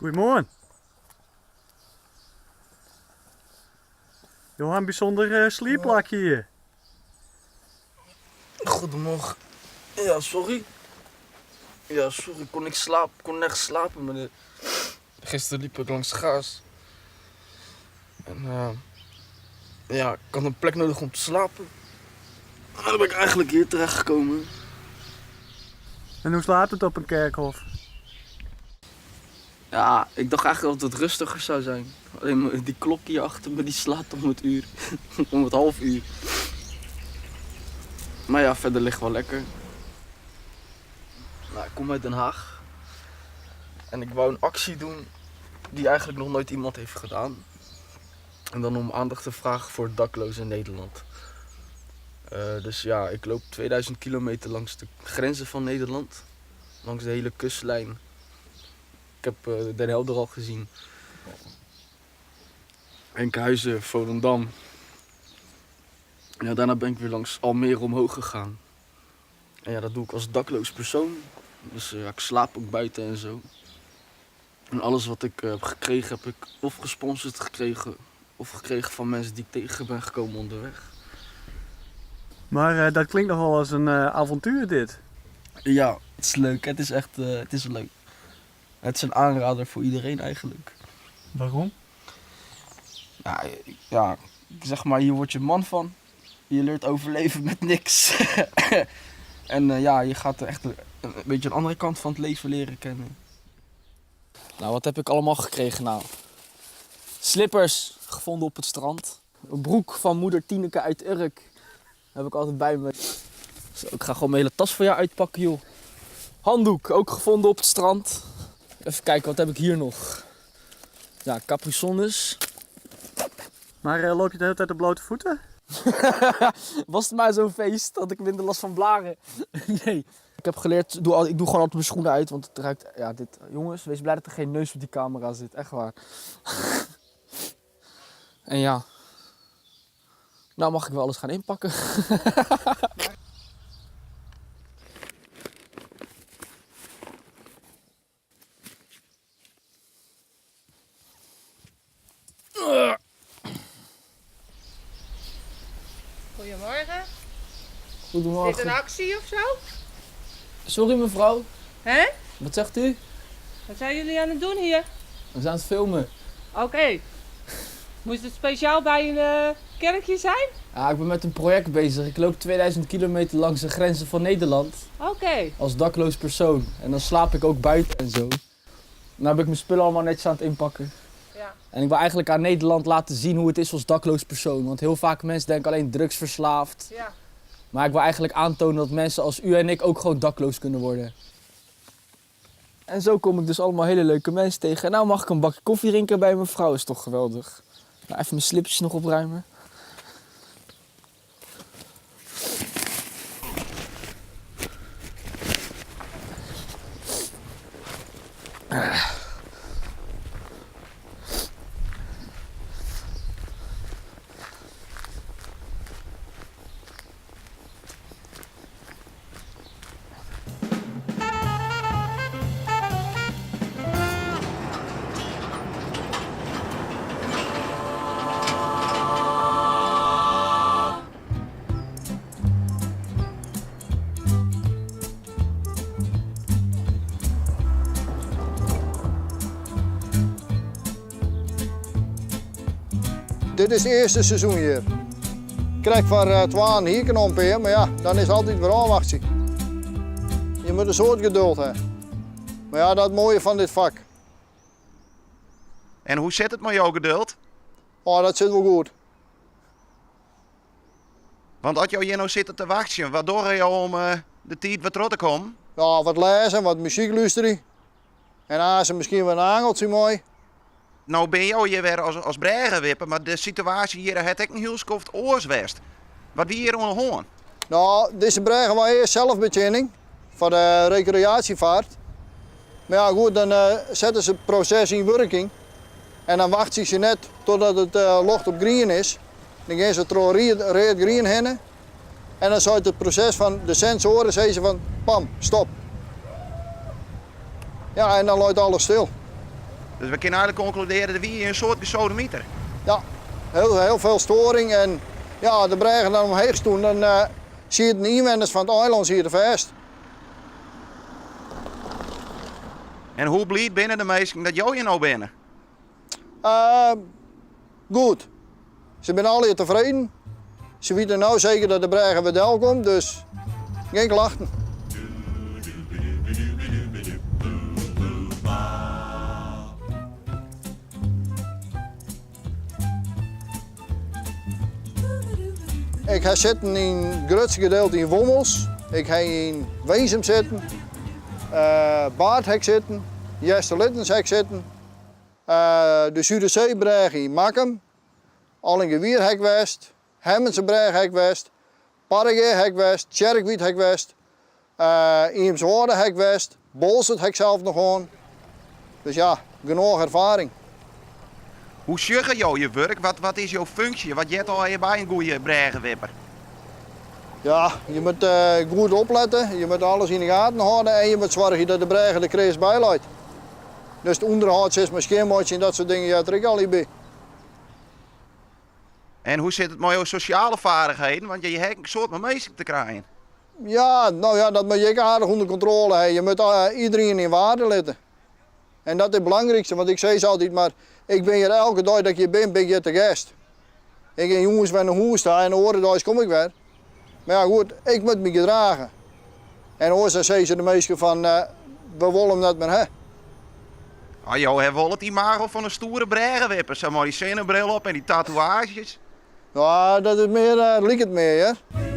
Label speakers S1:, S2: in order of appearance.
S1: Goeiemoarn. Jo ha in bysûnder sliepplak hjir.
S2: Goedemorgen. Ja, sorry. Ja, sorry, ik kon niks slapen, ik kon nergens slapen, meneer. Gisteren liep ik langs gaas. En uh, ja, ik had een plek nodig om te slapen. En dan ben ik eigenlijk hier terecht gekomen.
S1: En hoe slaapt it op in kerkhof?
S2: Ja, ik dacht eigenlijk dat het rustiger zou zijn. Alleen die klok hier achter me die slaat om het uur. om het half uur. Maar ja, verder ligt wel lekker. Nou, ik kom uit Den Haag. En ik wou een actie doen die eigenlijk nog nooit iemand heeft gedaan. En dan om aandacht te vragen voor daklozen in Nederland. Uh, dus ja, ik loop 2000 kilometer langs de grenzen van Nederland. Langs de hele kustlijn. Ik heb uh, Den Helder al gezien. Enkhuizen, Volendam. Ja, daarna ben ik weer langs Almere omhoog gegaan. En ja, dat doe ik als dakloos persoon. Dus uh, ik slaap ook buiten en zo. En alles wat ik uh, heb gekregen, heb ik of gesponsord gekregen of gekregen van mensen die ik tegen ben gekomen onderweg.
S1: Maar uh, dat klinkt nogal als een avontuur dit.
S2: Ja, het is leuk. Het is echt het is leuk. Het is een aanrader voor iedereen eigenlijk.
S1: Waarom?
S2: Ja, ja, zeg maar, hier word je man van. Je leert overleven met niks. en uh, ja, je gaat echt een, een beetje een andere kant van het leven leren kennen. Nou, wat heb ik allemaal gekregen nou? Slippers, gevonden op het strand. Een broek van moeder Tineke uit Urk. Heb ik altijd bij me. Zo, ik ga gewoon mijn hele tas voor jou uitpakken, joh. Handdoek, ook gevonden op het strand. Even kijken, wat heb ik hier nog? Ja, Capri Sonnes.
S1: Maar uh, loop je de hele tijd op blote voeten?
S2: Was het maar zo'n feest dat ik minder last van blaren. nee. Ik heb geleerd, doe, ik doe gewoon altijd mijn schoenen uit, want het ruikt... Ja, dit, jongens, wees blij dat er geen neus op die camera zit. Echt waar. en ja. Nou mag ik wel alles gaan inpakken.
S3: Goedemorgen.
S2: Goedemorgen.
S3: Is dit een actie of zo?
S2: Sorry mevrouw.
S3: Hè?
S2: Wat zegt u?
S3: Wat zijn jullie aan het doen hier?
S2: We zijn aan het filmen.
S3: Oké. Okay. Moest het speciaal bij een uh, kerkje zijn?
S2: Ja, ik ben met een project bezig. Ik loop 2000 kilometer langs de grenzen van Nederland.
S3: Oké. Okay.
S2: Als dakloos persoon. En dan slaap ik ook buiten en zo. Nou ben ik mijn spullen allemaal netjes aan het inpakken.
S3: Ja.
S2: En ik wil eigenlijk aan Nederland laten zien hoe het is als dakloos persoon. Want heel vaak mensen denken alleen drugsverslaafd.
S3: Ja.
S2: Maar ik wil eigenlijk aantonen dat mensen als u en ik ook gewoon dakloos kunnen worden. En zo kom ik dus allemaal hele leuke mensen tegen. En nou mag ik een bakje koffie drinken bij mijn vrouw, is toch geweldig. Nou, even mijn slipjes nog opruimen.
S4: Dit is het eerste seizoen hier. Ik krijg voor uh, twaalf hier een peer, maar ja, dan is het altijd weer afwachten. Je moet een soort geduld hebben. Maar ja, dat is het mooie van dit vak.
S5: En hoe zit het met jouw geduld?
S4: Oh, dat zit wel goed.
S5: Want als jou hier nou zit te wachten, wat doe je om uh, de tijd wat terug te komen?
S4: Ja, wat lezen, wat muziek luisteren. En als misschien wel een angeltje mooi.
S5: Nou ben jou hier weer als, als brêgewippen, maar de situatie hier het ik een heel skoft oors west. Wat wie hier oan de hân?
S4: Nou, deze brêge was eerst zelfbediening voor de recreatievaart. Maar ja, goed, dan uh, zetten ze het proces in werking. En dan wachten ze net totdat het uh, locht op green is. Dan gaan ze door red green heen. En dan zou het proces van de sensoren zeggen van pam, stop. Ja, en dan loopt alles stil.
S5: Dus we kinne eigenlik konkludearje, der wie in soad gesodemiter.
S4: Ja, heel, heel veel storing. En ja, de brêge dan omheech stond, dan uh, sieten de ynwenners fan it eilân sieten fêst.
S5: En hoe bliid binne de minsken dat jo hjir no binne?
S4: Uh, goed. Se binne allegear tefreden. Se witte no seker dat de brêge wer del komt, dus gjin klachten. Ik ha sitten yn it grutste gedeelte yn Wommels. Ik ha yn Winsum sitten, uh, Baard ha ik sitten, Easterlittens ha ik sitten, uh, de Suderseebrêge yn Makkum, Allingawier ha ik west, Hemmensebrêge ha ik west, Parregea ha ik west, Tsjerkwyt ha ik west, uh, Iemswâlde ha ik west, Boalsert ha ik sels noch hân. Dus ja, genôch erfaring.
S5: Hoe sjogge jo je wurk? Wat is jo funksje? Wat heart al by in goede brêgewipper?
S4: Ja, je moet uh, goed opletten, je moet alles yn de gaten hâlde en je moet soargje dat de brêge der kreas by leit. Dus it ûnderhâld sis mar skjinmeitsje en dat soart dingen heart der ek al by.
S5: En hoe sit it mei jo sosjale feardichheden? Want je ha in soad mei minsken te krijen.
S4: Ja, no ja, dat moat je ek aardich ûnder kontrôle ha. Je moatte uh, iderien yn wearde litte. En dat is it belangrykste, want ik sis altyd mar, ik bin hjir elke dei dat ik hjir bin, bin ik hjir te gast. Ik gean jûns wer nei hûs ta en de oare deis kom ik wer. Mar ja, goed, ik moat my gedrage. En oars dan sizze de minsken fan, uh, we wolle him net mear ha.
S5: Ah, jo ha wol it imago fan in stoere brêgewipper, sa mei dy sinnebril op en dy tatoeaazjes.
S4: Ja, dat is mear, uh, liket mear, hear.